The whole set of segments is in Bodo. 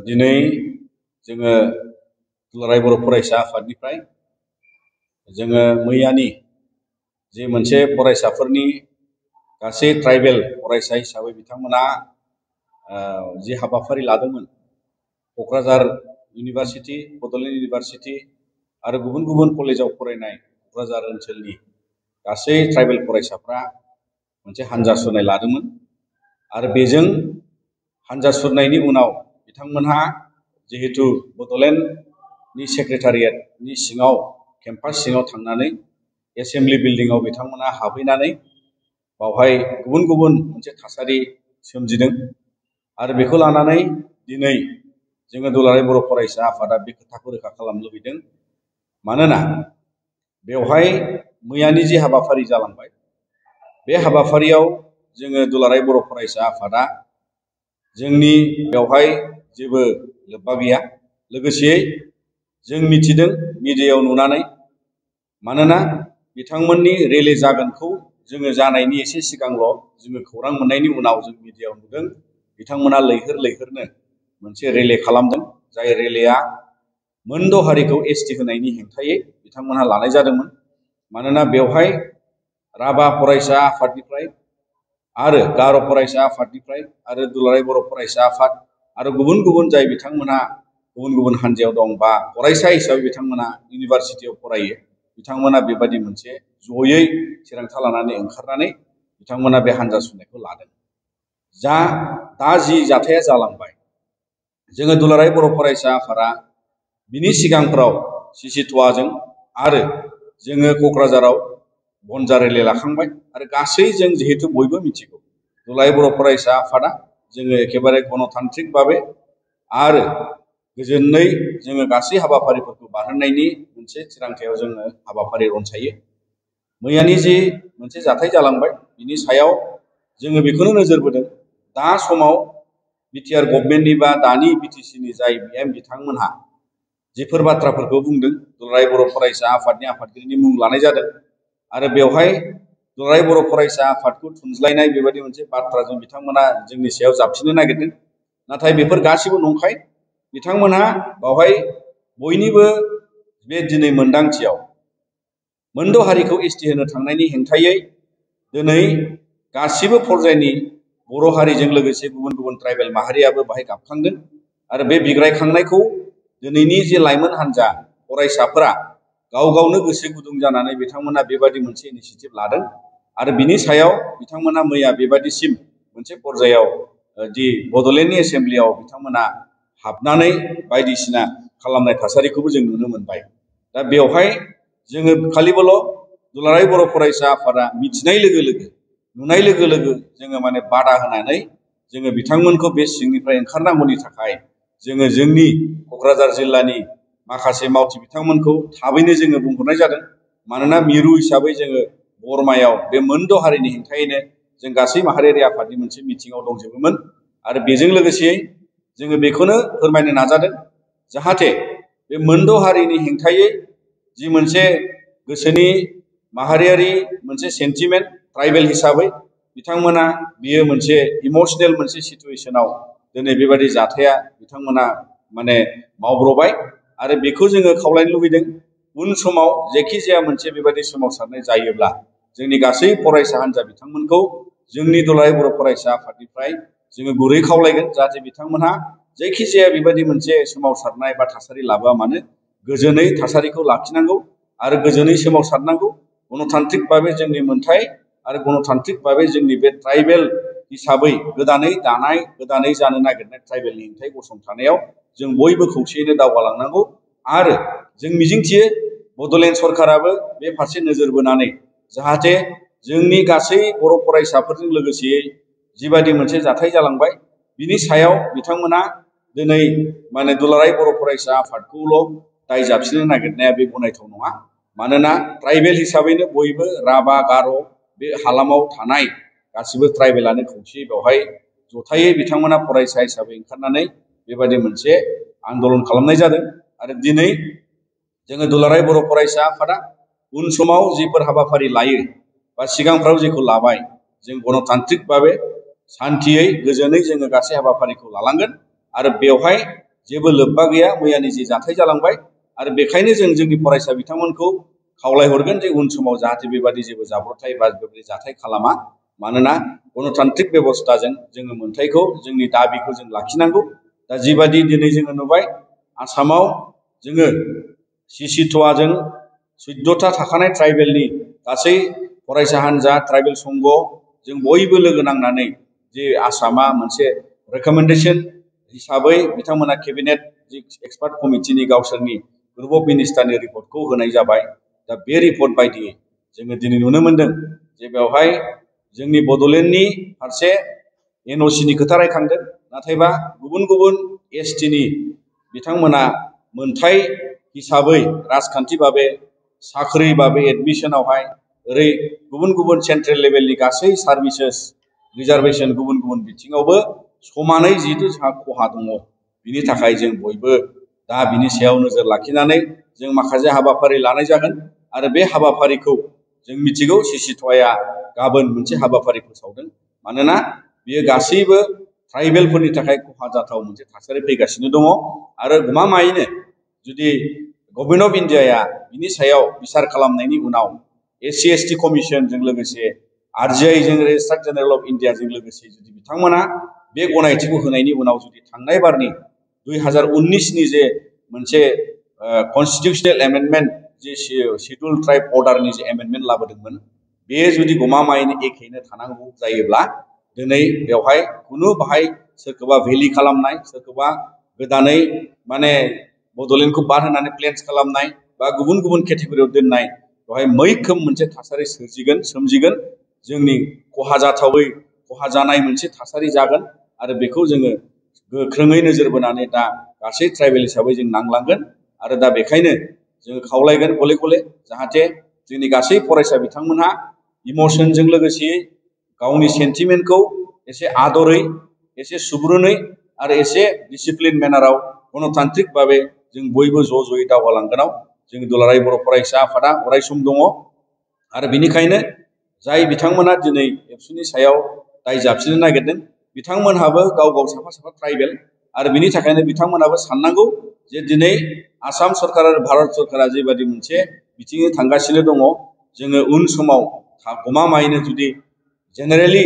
दिनै जोङो दुलाराय बर' फरायसा आफादनिफ्राय जोङो मैयानि जे मोनसे फरायसाफोरनि गासै ट्राइबेल फरायसा हिसाबै बिथांमोना जे हाबाफारि लादोंमोन क'क्राझार इउनिभार्सिटि बड'लेण्ड इउनिभार्सिटि आरो गुबुन गुबुन कलेजाव फरायनाय क'क्राझार ओनसोलनि गासै ट्राइबेल फरायसाफ्रा मोनसे हानजा सुरनाय लादोंमोन आरो बेजों हानजा सुरनायनि उनाव बिथांमोनहा जिहेतु बड'लेण्डनि सेक्रेटारियेटनि सिङाव केम्पास सिङाव थांनानै एसेम्बलि बिल्डिंआव बिथांमोनहा हाबहैनानै बावहाय गुबुन गुबुन मोनसे थासारि सोमजिदों आरो बेखौ लानानै दिनै जोङो दुलाराय बर' फरायसा आफादा बे खोथाखौ रोखा खालामनो लुबैदों मानोना बेवहाय मैयानि जे हाबाफारि जालांबाय बे हाबाफारियाव जोङो दुलाराय बर' फरायसा आफादा जोंनि बेवहाय जेबो लोब्बा गैया लोगोसेयै जों मिथिदों मिडियायाव नुनानै मानोना बिथांमोननि रेलि जागोनखौ जोङो जानायनि एसे सिगांल' जोङो खौरां मोननायनि उनाव जों मिडियायाव नुदों बिथांमोना लैहोर लैहोरनो मोनसे रेलि खालामदों जाय रेलिया मोनद' हारिखौ एसटि होनायनि हेंथायै बिथांमोनहा लानाय जादोंमोन मानोना बेवहाय राभा फरायसा आफादनिफ्राय आरो गार' फरायसा आफादनिफ्राय आरो दुलाराय बर' फरायसा आफाद आरो गुबुन गुबुन जाय बिथांमोनहा गुबुन गुबुन हानजायाव दं बा फरायसा हिसाबै बिथांमोना इउनिभार्सिटियाव फरायो बिथांमोना बेबादि मोनसे जयै थिरांथा लानानै ओंखारनानै बिथांमोना बे हानजा सुरनायखौ लादों दा जि जाथाया जालांबाय जोङो दुलाराय बर' फरायसा आफादा बिनि सिगांफ्राव सिसिटुवाजों आरो जोङो क'क्राझाराव बनजा रेलि लाखांबाय आरो गासै जों जिहेतु बयबो मिथिगौ दुलाराय बर' फरायसा आफादा जोङो एखेबारे गणतान्त्रिक भाबै आरो गोजोनै जोङो गासै हाबाफारिफोरखौ बारहोनायनि मोनसे थिरांथायाव जोङो हाबाफारि रनसायो मैयानि जे मोनसे जाथाय जालांबाय बिनि सायाव जोङो बेखौनो नोजोर बोदों दा समाव बिटिआर गभर्नमेन्टनि बा दानि बिटिसिनि जाय बिएम बिथांमोनहा जिफोर बाथ्राफोरखौ बुंदों दुलाराय बर' फरायसा आफादनि आफादगिरिनि मुं लानाय जादों आरो बेवहाय दुलाराय बर' फरायसा आफादखौ थुनज्लायनाय बेबायदि मोनसे बाथ्राजों बिथांमोना जोंनि सायाव जाबसिननो नागिरदों नाथाय बेफोर गासिबो नंखाय बिथांमोनहा बावहाय बयनिबो बे दिनै मोनदांथियाव मोनद' हारिखौ एसटि होनो थांनायनि हेंथायै दिनै गासिबो पर्यायनि बर' हारिजों लोगोसे गुबुन गुबुन ट्राइबेल माहारियाबो बाहाय गाबखांदों आरो बे बिग्रायखांनायखौ दिनैनि जे लाइमोन हान्जा फरायसाफोरा गाव गावनो गोसो गुदुं जानानै बिथांमोना बेबादि मोनसे इनिसिएटिभ लादों आरो बिनि सायाव बिथांमोना मैया बेबादिसिम मोनसे पर्यायाव दि बड'लेण्डनि एसेम्बलियाव बिथांमोना हाबनानै बायदिसिना खालामनाय थासारिखौबो जों नुनो मोनबाय दा बेवहाय जोङो खालिबोल' दुलाराय बर' फरायसा आफादा मिथिनाय लोगो लोगो नुनाय लोगो लोगो जोङो माने बादा होनानै जोङो बिथांमोनखौ बे सिंनिफ्राय ओंखारनांगौनि थाखाय जोङो जोंनि क'क्राझार जिल्लानि माखासे मावथि बिथांमोनखौ थाबैनो जोङो बुंहरनाय जादों मानोना मिरु हिसाबै जोङो बरमायाव बे मोनद' हारिनि हेंथायैनो जों गासै माहारियारि आफादनि मोनसे मिटिङाव दंजोबोमोन आरो बेजों लोगोसेयै जोङो बेखौनो फोरमायनो नाजादों जाहाथे बे मोनद' हारिनि हेंथायै जि मोनसे गोसोनि माहारियारि मोनसे सेन्टिमेन्ट ट्राइबेल हिसाबै बिथांमोना बियो मोनसे इमोसनेल मोनसे सिचुवेशनाव दिनै बेबादि जाथाया बिथांमोना माने मावब्रबाय आरो बेखौ जोङो खावलायनो लुबैदों उन समाव जेखि जाया मोनसे बेबादि सोमावसारनाय जायोब्ला जोंनि गासै फरायसा हान्जा बिथांमोनखौ जोंनि दुलाराय बर' फरायसा आफादनिफ्राय जोङो गुरै खावलायगोन जाहाथे बिथांमोनहा जायखि जाया बेबादि मोनसे सोमावसारनाय बा थासारि लाबोआ मानो गोजोनै थासारिखौ लाखिनांगौ आरो गोजोनै सोमावसारनांगौ गणतान्त्रिक भाबै जोंनि मोन्थाय आरो गणतान्त्रिक भाबै जोंनि बे ट्राइबेल हिसाबै गोदानै दानाय गोदानै जानो नागिरनाय ट्राइबेलनि हेंथायै गसंथानायाव जों बयबो खौसेयैनो दावगालांनांगौ आरो जों मिजिंथियो बड'लेण्ड सरकाराबो बे फारसे नोजोर बोनानै जाहाथे जोंनि गासै बर' फरायसाफोरजों लोगोसेयै जिबादि मोनसे जाथाय जालांबाय बिनि सायाव बिथांमोना दिनै माने दुलाराय बर' फरायसा आफादखौल' दाय जाबसिननो नागिरनाया बे गनायथाव नङा मानोना ट्राइबेल हिसाबैनो बयबो राभा गार' बे हालामाव थानाय गासिबो ट्राइबेलानो खौसेयै बेवहाय जथायै बिथांमोना फरायसा हिसाबै ओंखारनानै बेबादि मोनसे आन्दलन खालामनाय जादों आरो दिनै जोङो दुलाराय बर' फरायसा आफादा उन समाव जिफोर हाबाफारि लायो बा सिगांफ्राव जेखौ लाबाय जों गणतान्त्रिक भाबै सान्थियै गोजोनै जोङो गासै हाबाफारिखौ लालांगोन आरो बेवहाय जेबो लोब्बा गैया मैयानि जि जाथाय जालांबाय आरो बेखायनो जों जोंनि फरायसा बिथांमोनखौ खावलायहरगोन जे उन समाव जाहाथे बेबादि जेबो जाब्रबथाय बा बेबादि जाथाय खालामा मानोना गणतान्त्रिक बेबस्थाजों जोङो मोनथायखौ जोंनि दाबिखौ जों लाखिनांगौ दा जिबादि दिनै जोङो नुबाय आसामाव जोङो सिसिट'वाजों 14टा थाखानाय ट्राइबेलनि गासै फरायसा हान्जा ट्राइबेल संघ जों बयबो लोगो नांनानै जे आसामा मोनसे रेकमेन्डेसन हिसाबै बिथांमोना केबिनेट एक्सपार्ट कमिटिनि गावसोरनि ग्रुप अफ मिनिस्टारनि रिपर्टखौ होनाय जाबाय दा बे रिपर्ट बायदियै जोङो दिनै नुनो मोनदों जे बेवहाय जोंनि बड'लेण्डनि फारसे एनअसिनि खोथा रायखांदों नाथायबा गुबुन गुबुन एसटिनि बिथांमोना मोनथाय हिसाबै राजखान्थि भाबै साख्रि भाबै एडमिसनावहाय ओरै गुबुन गुबुन सेन्ट्रेल लेभेलनि गासै सार्भिसेस रिजार्भेसन गुबुन गुबुन बिथिङावबो समानै जिहेतु जोंहा खहा दङ बिनि थाखाय जों बयबो दा बिनि सायाव नोजोर लाखिनानै जों माखासे हाबाफारि लानाय जागोन आरो बे हाबाफारिखौ जों मिथिगौ सिसिट'वाया गाबोन मोनसे हाबाफारि फोसावदों मानोना बियो गासैबो ट्राइबेलफोरनि थाखाय खहा जाथाव मोनसे थासारि फैगासिनो दङ आरो गमामायैनो जुदि गभर्नमेन्ट अफ इन्डियाया बिनि सायाव बिसार खालामनायनि उनाव SC/ST कमिसनजों लोगोसे RGIजों रेजिस्ट्रार जेनेरेल अफ इन्डियाजों लोगोसे जुदि बिथांमोना बे गनायथिखौ होनायनि उनाव जुदि थांनाय बारनि 2019नि जे मोनसे कनस्टिटिउसनेल एमेन्डमेन्ट जे शिड्युल ट्राइब अर्डारनि जे एमेन्डमेन्ट लाबोदोंमोन बे जुदि गमामायैनो एखेयैनो थानांगौ जायोब्ला दिनै बेवहाय खुनु बाहाय सोरखौबा भेलि खालामनाय सोरखौबा गोदानै माने बड'लेण्डखौ बाद होनानै प्लेन्स खालामनाय बा गुबुन गुबुन केटेगरियाव दोननाय बेवहाय मैखोम मोनसे थासारि सोमजिगोन जोंनि खहा जाथावै खहा जानाय मोनसे थासारि जागोन आरो बेखौ जोङो गोख्रोङै नोजोर बोनानै दा गासै ट्राइबेल हिसाबै जों नांलांगोन आरो दा बेखायनो जोङो खावलायगोन गले गले जाहाथे जोंनि गासै फरायसा बिथांमोनहा इमसनजों लोगोसे गावनि सेन्टिमेन्टखौ एसे आदरै एसे सुग्रुनै आरो एसे डिसिप्लिन मेनाराव गणतान्त्रिक भाबै जों बयबो ज'-ज'यै दावगालांगोनाव जोंनि दुलाराय बर' फरायसा आफादा अरायसम दङ आरो बेनिखायनो जाय बिथांमोना दिनै एबसुनि सायाव दाय जाबसिननो नागिरदों बिथांमोनहाबो गाव गाव साफा साफा ट्राइबेल आरो बिनि थाखायनो बिथांमोनाबो साननांगौ जे दिनै आसाम सरकार आरो भारत सरकारा जेबादि मोनसे बिथिङै थांगासिनो दङ जोङो उन समाव गमामायैनो जुदि जेनेरेलि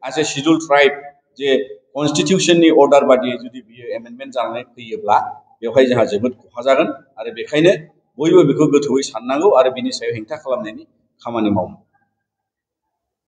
एज ए शिड्युल ट्राइब जे कनस्टिटिउसननि अर्डार बादियै जुदि बियो एमेन्डमेन्ट जानानै फैयोब्ला बेवहाय जोंहा जोबोद खहा जागोन आरो बेखायनो बयबो बेखौ गोथौयै साननांगौ आरो बिनि सायाव हेंथा खालामनायनि खामानि मावनांगौ